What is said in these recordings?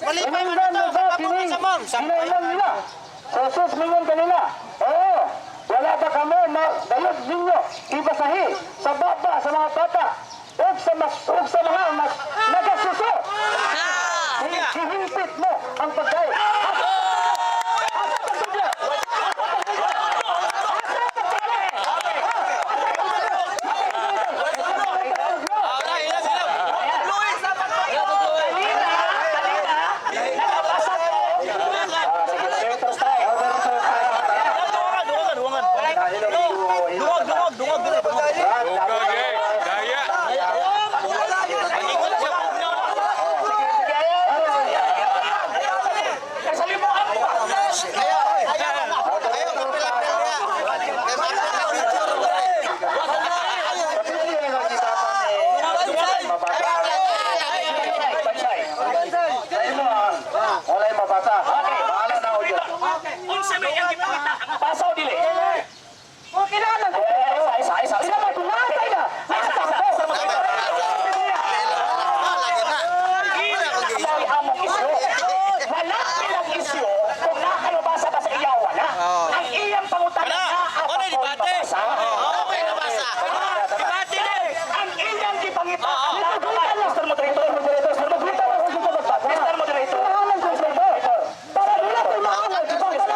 Malipay man Iningdan ito. mo ba Kapag kining sa ma'am. ginaingon nila? Sa Jesus mingon kanila, "Oo, wala ba kamo na dayod ninyo ibasahi sa baba sa mga bata ug sa mga mas nagasuso? Hihingpit mo ang pagkain." Asa pagtudlo? Asa pagtudlo? Asa pagtudlo? Kanina, kanina, nakabasa ko. Sige, tayo. Dungog, dungog, dungog. Dugang eh. Daya. Kasalimuan mo ba? Ayaw, ayaw, ayaw, kapil-apil niya. Kaya makakapicture mo eh. Walay mabasa. Bahala na ako dyan. Unsa may iyang gipangita? Basa o dili? Okay na lang. Eh, isa, isa, isa. Sila matunasay na. Isa, isa, isa, Ah, lagi na. Wala akong giisip. Wala among isyo. Wala nilang isyo kung nakayobasa ba sa iya o wala. Ang iyang pangutana Wala. na Wala, apakoy debate. mabasa. Okay, nabasa. Ang iyang gipangita ang nakakamay. Mr. Moderator, Moderator, Mr. Moderator, Mr. Moderator. Kinahalan ko sa Para nila tumahan. Para ko ako. Para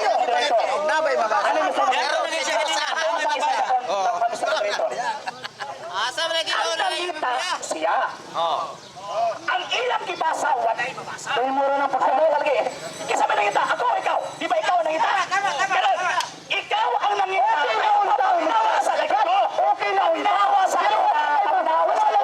kompleto. Moderator. Nabay mabasa. Ano, Mr. Moderator? Meron na siya kanina. Isa, isa, isa, Mr. Moderator. Asa man lagi Ang nangita siya. Ang ilang gibasa, walay mabasa. Kay mura ng pagsabot. Lagi. Kisa may nangita, ako, ikaw. Di ba ikaw ang nangita? Ganun. Ikaw ang nangita. Okay na unta. Paminawa sa lagi ko. Okay na unta. Paminawa sa ako. Paminawa sa ako.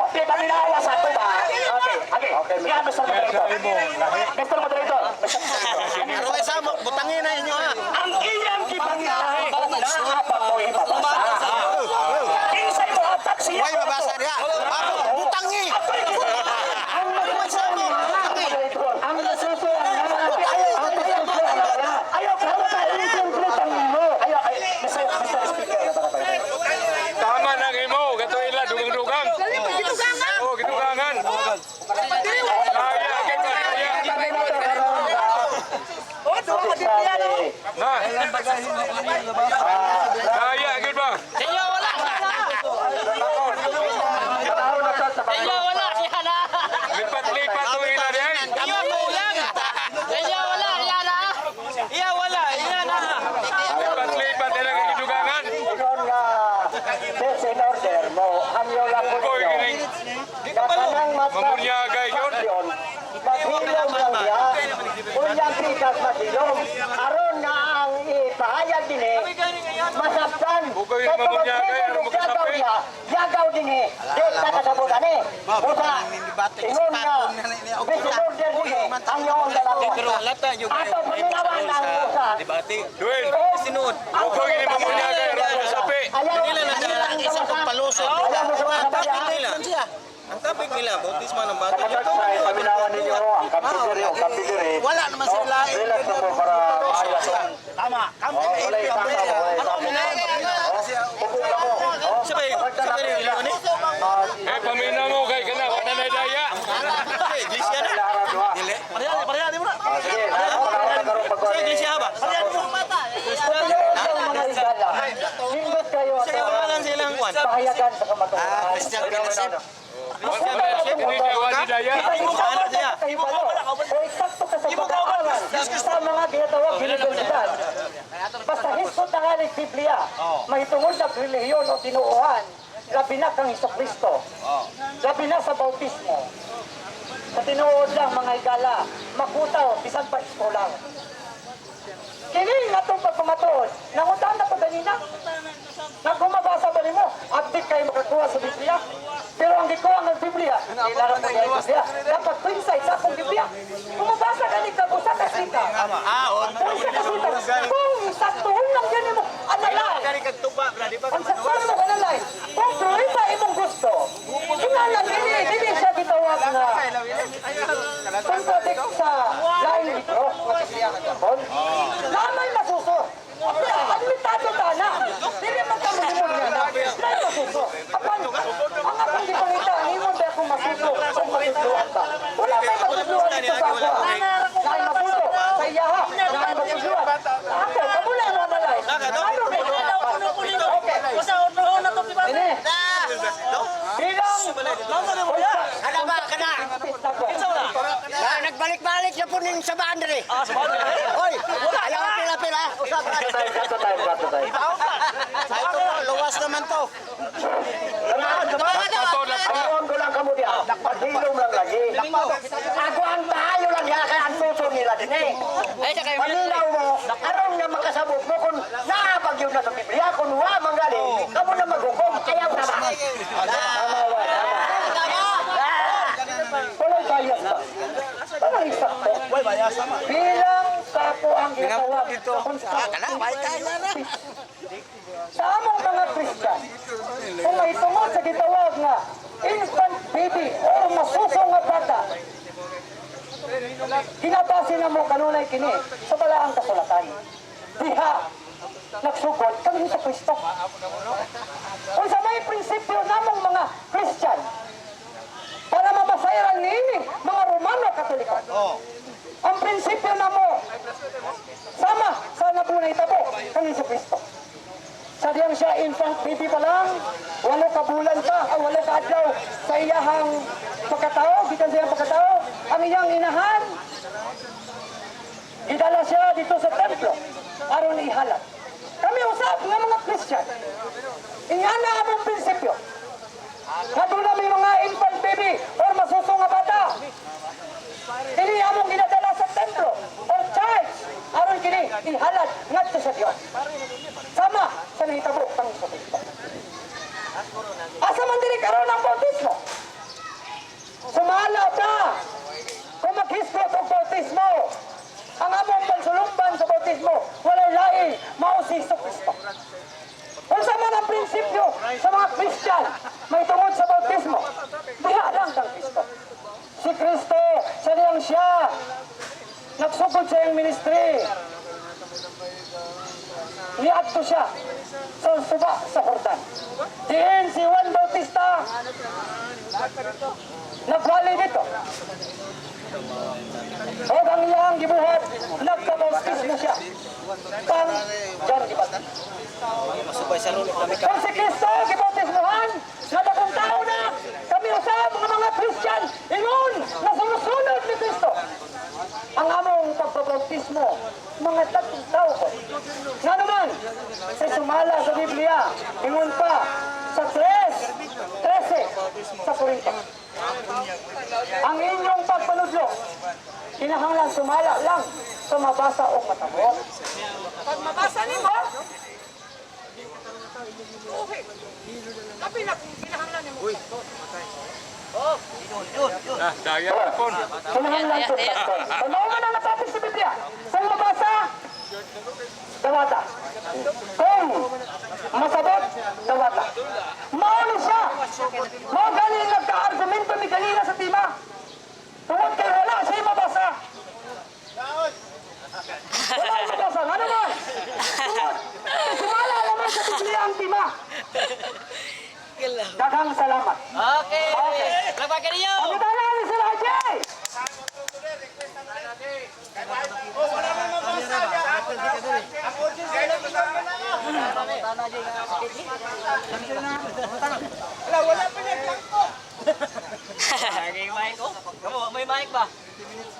Di ba minawa sa ako ba? Okay, okay. Okay, Yeah, Mr. Moderator. Mr. Moderator. Mr. Moderator. Aron sa mo, butangin na inyo ha. Ang iyang gipangita, naa pa ko'y mabasa. Kinsay mo atak siya. Way mabasa diha. Ako, butangi. Ako'y gipangita. Ang Sa mo, butangi. Ang nasuso ang ang pagtudlo ang wala. Ayaw, Para sa incomplete ang imo. Ayaw, ay, Mr. Speaker. Tama na kay mo. Kato ila, dugang-dugang. Oh, gidugangan. Daya, kay ba, daya. Na. Daya, gyud ba? Iya wala. Iya wala siya na. Lipat-lipat to ila di ay. Iya wala. Iya wala siya na. Iya wala, iya na. Lipat-lipat ila kay gidugangan. Ingon nga best in order mo hangyo lang ko Oy, ninyo. kining Nga kanang matag Mamunyagay yun. faction, maghilom lang siya. Unyang pikas maghilom. Aron nga ang ipahayag dinhi masabtan. Bugoy Kay kung mamunyagay, magsilom aron og yagaw magkasapi. niya, yagaw dinhi. Di ta kasabutan eh. Busa, ingon nga best in order dinhi ang iyong dalawon. Ato paminawan ang usa. Duin. Sinuod. Bugoy ni mamunyagay aron magkasapi. Ayaw, Nila na ang isa kong palusot. Ayaw mo sa Ang topic nila. Ang topic nila, bautismo ng bata. Sa paminawan ninyo ang kampidiri o kampidiri. Wala naman sila. Relax na po para maayos. Tama. Oh, wala yung tama, wala yung tama. Upo lang mo. Oh, Sabay, sabay rin ilo ni. Eh, paminaw mo kay kana, wala na daya. Iglesia na. Laharan duha. Dili. Pareha, pareha di mo na. Ah, sige, panahon na karon pag Sa iglesia ba? Pareha mo. Ang mga higala. Hindot kayo Sa sa pangalan silang kwan. pahayagan sa kamatuoran. Christian Fellowship. Kini dawa ni daya. Ano siya? Kahibalo. O eksakto ka sa pag-aaral sa mga ginatawag universidad. Basta hisgot na nga ng Biblia, mahitungod sa relihiyon o tinuohan, labi na kang Kristo. Labi na sa bautismo. Sa tinuod lang mga higala, makutaw, bisan pa iskolar. Kini nga itong pagpamatuod, nangutan na pa ganina. Nagumabasa ba nimo? Abdik kayo makakuha sa Biblia. Pero ang gikuha ng Biblia, kailangan mo yung Biblia. Dapat coincide sa akong Biblia. Kumabasa ka ni usa ka sita. Ah, oh. Kung isa ka sita, kung saktuhon lang yan mo, analay. Kani kag tuba, bra, di ba? Ang saktuhon mo analay. Kung pruweba imong gusto, kinahanglan dili, dili siya gitawag nga contradict sa lain libro. Lamay masuso. Admitado ta na. Dili man ka mulimod niya na. May masuso. Apan, ang akong gipangita. sa ako. Naay maputo sa iyaha, naay mapudluan. Ako, kamo na ang analyze. Ano kay Okay. Ini. Bilang Kana ba, kana? Kana. Nagbalik-balik na po ning sa boundary. Ah, sa boundary. Oy, ayaw pila-pila. Usap ka. Gato tayo, gato tayo. Ay, ito, luwas naman to. Dakpa to, dakpa. Ayon ko lang kamo diha. Paghilom lang lagi. Ako ang tayo lang ya kay ang tuso nila din eh. Paminaw mo, aron nga makasabot mo kung naapag yun na sa Biblia, kung wa manggaling, kamo na maghukom, ayaw na ba? Tama, wa, tama. Walay bias ba? Parang isakto. Bilang sa ako ang ginatawag sa constructive speech. Sa among mga Christian, kung may tungod sa gitawag nga infant baby or masuso nga bata, ginabase na mo kanunay kini sa balaang kasulatan. Diha, nagsugod kang Hesus Kristo. Kung sa may prinsipyo namong mga Christian, para mabasayran niini mga Romano Katoliko. Ang prinsipyo namo sama sa nabunay tabo kang Hesus Kristo. Sa diyang siya infant baby pa lang, 8 ka bulan pa, ah, 8 ka adlaw sa iyahang pagkatao, gikan sa iyang pagkatao, ang iyang inahan, gidala siya dito sa templo, aron ihalat. Kami usab nga mga Christian, ingana among prinsipyo. Nga doon may mga infant baby or masuso nga bata. Dili among ginadala sa templo or church aron kini ihalad ngadto sa Dios. Sama sa nahitabo kang Hesus Kristo. Asa man diri karon ang bautismo? Sumala ta kung maghisgot og bautismo. Ang among pansulumban sa bautismo walay lain mao si Hesus Kristo. Unsa man ang prinsipyo sa mga Christian may tungod sa bautismo, diha lang kang Kristo. Si Kristo, sa diyang siya, nagsugod sa iyang ministry. Niadto siya sa suba sa Jordan. Diin si Juan Bautista, nagwali dito. O ang iyang gibuhat, nagkabautismo siya. Pang John the Baptist. Kung si Kristo gibautismohan, nga dakong tao na, kami usab nga mga Christian, ingon na sumusunod ni Kristo. Ang among pagbabautismo, mga 3 tao ko. Nga naman, sa sumala sa Biblia, ingon pa sa 3:13 sa Korinto. Ang inyong pagpanudlo, kinahanglan sumala lang sa mabasa o matabot. Pag mabasa nimo, okay. Labi na kung kinahanglan nimo. Ah, daya na po. Kinahanglan sa pastor. Pag man ang natapos sa Biblia, kung mabasa, dawata. Kung masabot, dawata. Mao ni siya. Mao gani nagka-argumento ni kanina sa tima. Tungod kay wala siya mabasa. Wala siya mabasa. Ano man? Tungod. Kay sumala naman sa Biblia ang tima. Daghang salamat. Okay. Lagpakan ninyo. Ang na ni Sir Ajay! May mic oh. Kamu, may mic ba?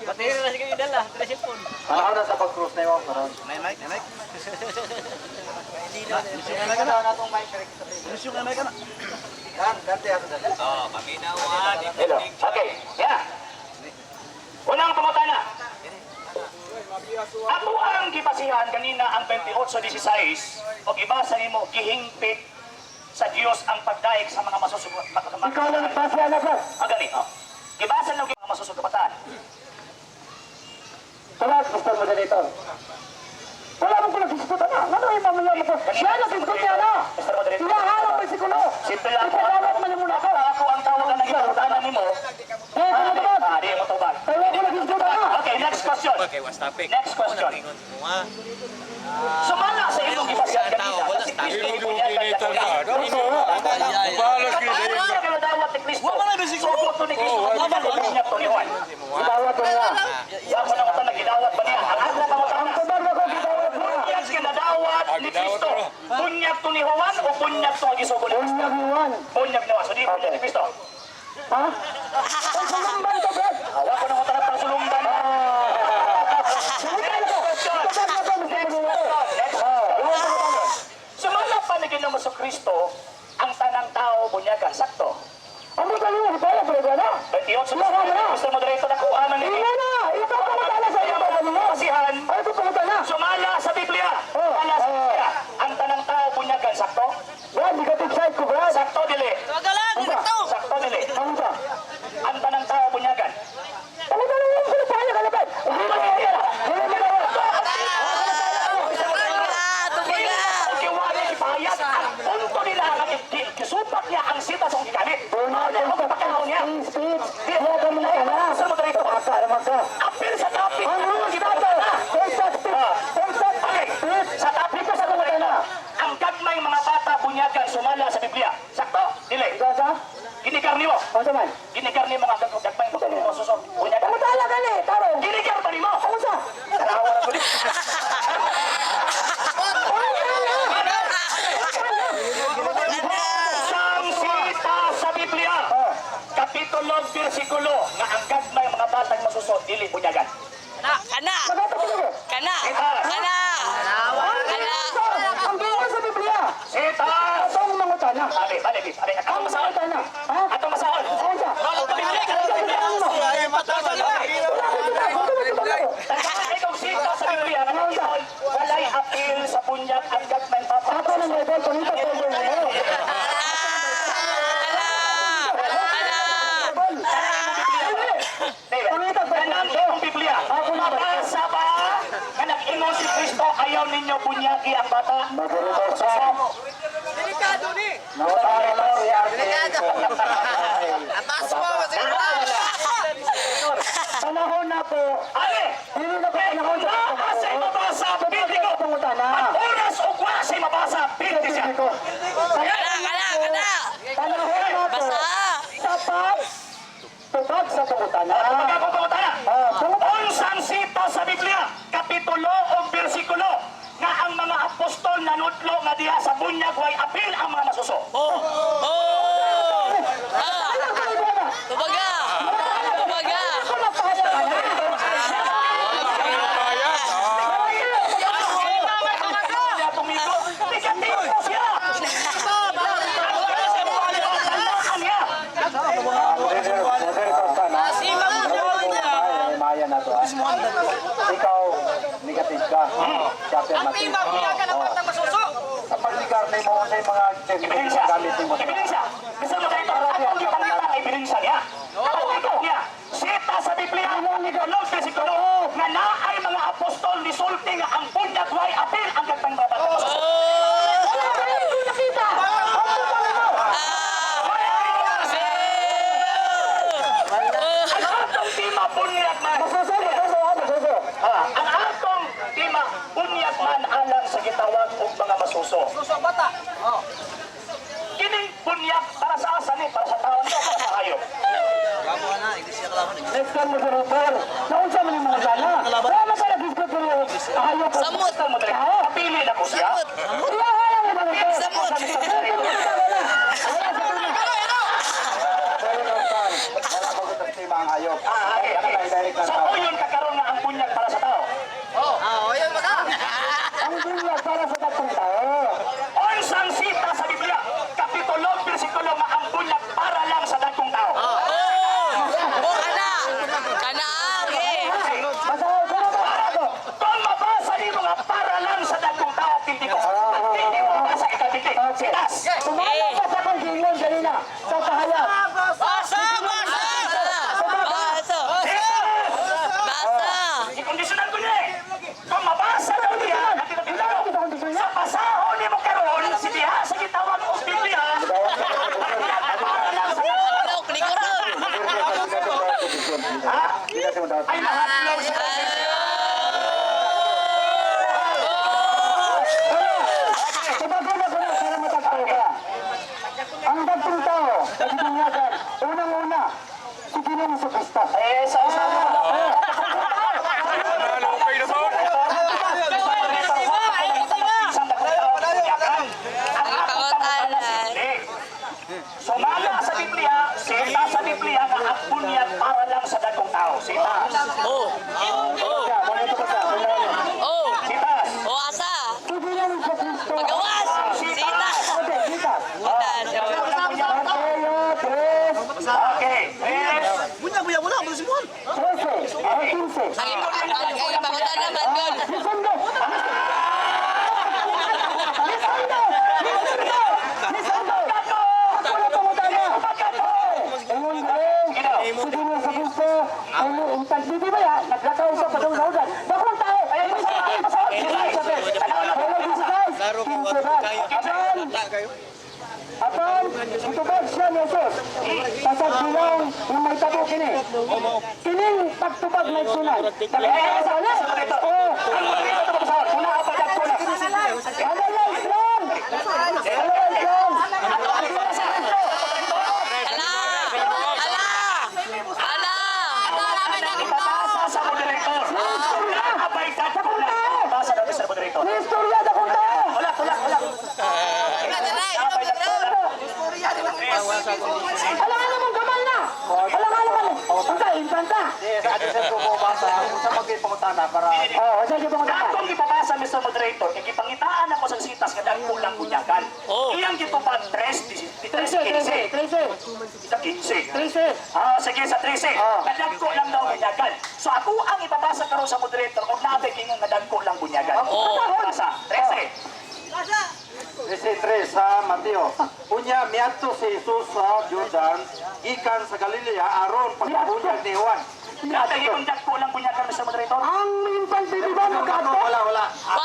Bateri na sige dala, tara cellphone. Panahon na sa pag-cruise na yun. Panahon. May mic, may mic. Oh, paminawan. Hello. Okay. Yeah. Unang pangutana. Ako ang gibasihan kanina ang 28:16 og ibasa nimo gihingpit sa Dios ang pagdaig sa mga masusugat. Ikaw na nagbasa na bro. Ang gani, oh. Gibasa nimo mga masusugat. Salamat, Mr. Moderator. Wala mong kung nagdiskuta na. Ano yung mamaya mo ko? Siya nagdiskuta niya na. Mr. Moderator. Hinaharap may sikulo. Simple lang. Ipadalat man mo na ako. Ako ang tawag ang naging pangutana nimo. Eh, ano ba? Ah, di mo tubag. Kaya ko nagdiskuta na. Okay, next question. Okay, what's topic? Next question. Sumala sa imong gibasihan kanina. Si Kristo Imo gibunyagan ginito na. sa Balas Ano gid. siya kinadawat ni Kristo. Sugo to ni Kristo. Oh, Ang bunyag to ni Juan. Gidawat niya. Sa ako nang utang gidawat ba niya? Ang ako pangutana. Ang tubag ako gidawat niya. Bunyag kinadawat Ah, ni gidawat Kristo. to. Bunyag to ni Juan o bunyag to ang gisugo ni Kristo? Bunyag ni Juan. Bunyag ni Juan. So di bunyag ni Kristo. Ha? Ang sulumban to, Brad. Awa ko nang utang pang sulumban. Sulumban ako. Next Gidawat ako, Mr. question. Moderator. Next question. Sumala pa ni Ginoong Kristo ang tanang tao bunyagan sakto. Ang buta niyo, di ba? Brad, ano? 28 sa Wala na. Mr. Moderator, nakuha man ni Iya na! Ikaw pangutana sa iyo, Brad, ano? Basihan, Ano ito pangutana? sumala sa Biblia. Oh, Sumala sa oh. Biblia. Ang tanang tao bunyagan sakto. Brad, negative side ko, Brad. Sakto dili. Tuwagalan, direkto. Sakto dili. Ano ba? Ang tanang tao bunyagan. Pangutana niyo, sino pa kaya Brad? Hindi mo na Hindi mo na Tubaga, tubaga. Ang kiwala ipahayag ang punto nila nga gisupak niya ang sita sa gigamit. Ano ang pagkakaon niya? Speech. Iya ka muna ka na. Mr. Moderator, Aka, naman ka. apil sa topic. Ang rules nato. Contact speech. Contact Okay. speech. Sa topic ko sa pangutana, ang gagmay mga bata bunyagan sumala sa Biblia. Sakto? Dili. Ikaw sa? Ginigar nimo. O sa man? Ginigar nimo ang gagmay mga suso. Bunyagan. Pangutana ka ni, tarong. Ginigar ba nimo? Ano sa? Tanawa na tuloy. Isang sita sa Biblia. Kapitulo, bersikulo, nga ang gagmay mga batang masuso, dili bunyagan. Kana. Magata ko ko. Kana. Kana. Kana. Ang ginawa sa Biblia. Sita! Atong mangutana. Sabi, bali, sabi, Ang atong masahol. mangutana. Ha? Atong masahol. Ano sa? Tandaan ikaw sita sa Biblia nga nag-ingon, walay apil sa bunyag ang gagmay bata. Ato ng Bible, pangita sa Bible. David, Kanang iyong Biblia. Mabasa ba nga nag-ingon si Kristo ayaw ninyo bunyagi ang bata? Moderator Sam. Delikado ni. Atas mo, Panahon na po. Ale! Dili na po panahon sa Naa sa'y mabasa, pili ko. Pangutana. Ang oras o kwa sa'y mabasa, pili siya. Ko. Kana, kana, kana. Panahon na po. Basa. Tapat. Tupad sa pangutana. Pagkakapangutana. Ah, pangutana. Unsang sita sa Biblia, kapitulo o bersikulo, nga ang mga apostol nanudlo nga diha sa bunyag way apil ang mga masuso. Oh. Oh. Ah. Alam ko na. Tubaga. Tubaga. Ako na pahayag ka na. Niya tumigo, negatibo siya. Tandaan niya. Moderator Sam. Maya na to. ah. Ikaw, negative ka. Chapter Ang tema, bunyagan ang batang masuso. Sa pagligar na mo sa mga Ebidensya. gamit mo. Ebidensya. Bisa mo dito, atong gipangita ang ebidensya niya. Pagkita niya, sita sa Biblia, kapitulo, bersikulo, nga naay mga apostol nisulti nga ang bunyag way apil ang gagmay mga bata masuso. Wala ka rin nakita. Ang putang mo. Ang atong tema bunyag man. Masuso, masuso, ah, masuso. Ah, ang atong tema bunyag man alang sa gitawag og mga masuso. Suso bata. Oh. Kining bunyag para sa asa ni, para sa tao ni, o para sa hayop. Next time, moderator. Naunsa man yung mga sana. Wala man ka nag-discuss ng hayop. Samot. Basta mo dali, kapili na ko siya. Samot. Iya, hayop, moderator. Samot. Ah, okay, okay. So, uyon kakaroon nga ang bunyag para sa tao. Ang bunyag para sa tatlong tao. Unsang sita sa Biblia, kapitulo, bersikulo nga ang bunyag para lang sa dagkong tao. Oh. Oh, kana. Kana, okay. Basta, pero ba? Kung mabasa nimo nga para lang sa dagkong tao, pindi ko. At hindi mo mabasa ikabindi. Sitas. Sumala ka sa akong gingon kanina sa pahayag. Basa, basa. Basa. Basa. Ikondisyonan ko niya eh. Kung mabasa daw niya, ang tinatawag Sa kondisyon niya. sa pasahon nimo karon si diha sa gitawag og Biblia, para lang sa Lok, likuran. ay mahadlok sa Tubago na ko na para matagpo ka. Ang dagkong tao, nagbinyag Kristo. Eh, sa isa mo lang. Ano, okay na ba? Sumala sa Biblia, sita sa Biblia nga ang bunyag para lang sa dagkong tao. Sitas. Oh. Oh. Oh. Sitas. Oh, asa? Sige lang sa Kristo. Pagawas! Sita! Okay, kita. Sita. Mateo 3, Okay. Tres. 13, o 15. Ang ipangutan naman yun. Lisundo! Lisundo! Lisundo! Lisundo! Ako na pangutana! Ingon galing! Sige niya sa Kristo, ang di ba ya? Naglakaw siya padung sa ulan. Bakong tao! Ay, Hello, Jesus! 15 ba? Apan! Apan! Itubag siya ni Jesus. Pasag bilang ng may tabo kini. Kining pagtubag may sunan. Nakakasala! Oh! Ang moderator ito mabasahon. Una ang pagdagko na. Ano Islam? Ano Islam? Ala! Ala! Ala! Ipabasa sa moderator. Una abay dagko na. Ipabasa daw sa moderator. Ni istorya sa kong tao! Wala, wala, wala. Abay dagko na. Alam nga naman gamay na! Alam nga naman! Ang ka, infanta! Oo, sa di pangutana. Atong gipabasa, Mr. Moderator, kay gipangitaan ako sa sitas nga dagko lang bunyagan. Oh. Iyang gitupad 3, 3, 13, 15. 13, Sa 15. 13. Ah, sige, sa 13. Ah. Nga lang daw bunyagan. So ako ang ipabasa karon sa moderator og naabay ingon nga dagko lang bunyagan. Oh. Basa, 13. 13 sa Mateo. Unya miadto si Jesus sa Jordan gikan sa Galilea aron pagbunyag ni Juan. Naabay ingon dagko lang bunyagan, Mr. Moderator. Ang infant baby ba magkaato? Wala, wala. Wow!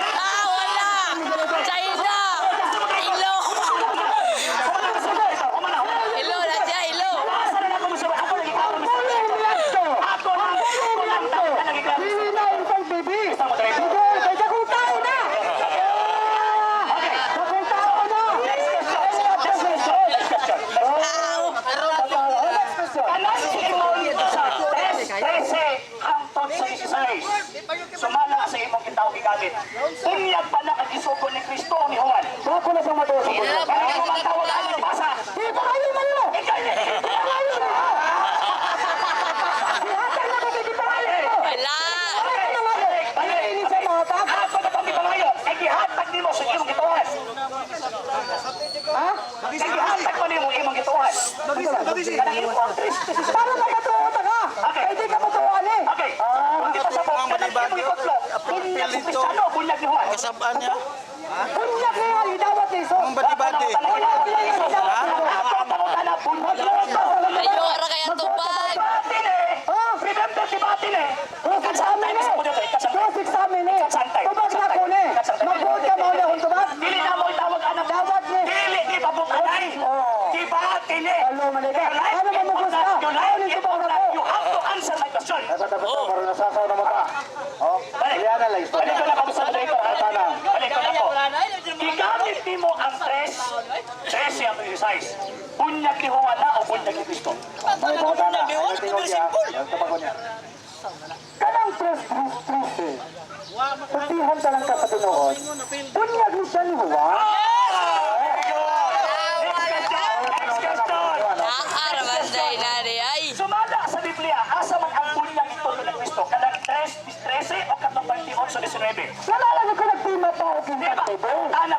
Ah, wala! China! Ilo! Humana, Mr. Moderator. Humana, humana. Ilo na siya, ilo! Basa na lang ako, Mr. Moderator. Ako lagi klaro, Mr. Pulong miadto! Ako lang, ako lang, ako lang lagi klaro. Dili na infant baby! Mr. Moderator. Sige, kay dakong tao na! Okay. Dakong tao na! Next question. Next question. Next question. Oh, next question. Kanan si Imon sa 3, 13 hangtod sa 16. Sumala sa imong gitawag gigamit. Bunyag pa na kag isugo ni Kristo o ni Juan. Bako na siyang matuo sa puno. Kaya mo man tawag ang basa. Di pa kayo man mo! Ikaw ni. Pangayo mo! Ihatag na ko kay di pangayo mo! Wala! Ano nga eh? Ini sa mga tao. Ako na pang gipangayo. Ay gihatag nimo sa imong gituhan. Ha? Ay gihatag man nimo imong gituhan. Kanang imong ang 3, Para makatuo ta ka! Okay. Kay di ka matuoan eh! Okay. Kung di pa sa kanang imong ikutlo. Bunyag si Kristiyano, bunyag ni Juan. Kasabaan niya. Bunyag na yan, idawat ni Jesus! Ang bati-bati. Ako pangutana, bunyag ni Kristo. Ayo, ara kaya tubag! Batin eh! Ha? Remember si Batin eh! Tusik sa amin eh! Tusik sa amin eh! Tubag na ko ni! Magbuot ka mauli akong tubag! Dili na mo itawag anak. Dawat ni! Dili ni pabutanay. Oh. Di Batin eh! Hello, Malika. Your life Ano ba mo gusto? Your life Ano is yung tubag na important. ko? You have to answer my question. Basta para nasasaw na mata. Oh, Balik. Liana lang. Balik ko na kami sa moderator. ha? Tana. Balik ko na po. Gigamit nimo ang 3, 13 ang 16. Bunyag ni Juan na o bunyag ni Kristo? May pangutana. Ay, tingog niya. Ang tabagon niya. Kanang tres, tres, tres eh. Pagtihan ta lang ka sa tinuod. Bunyag ni siya ni Juan. Next question! Next question! Naar man day nari ay! Sumala sa Biblia, asa man ang bunyag ito ng Kristo? Kanang 3, 13 o katong 28, 19? Wala lang ko nagtima pa og Di ba? infant baby. Ana,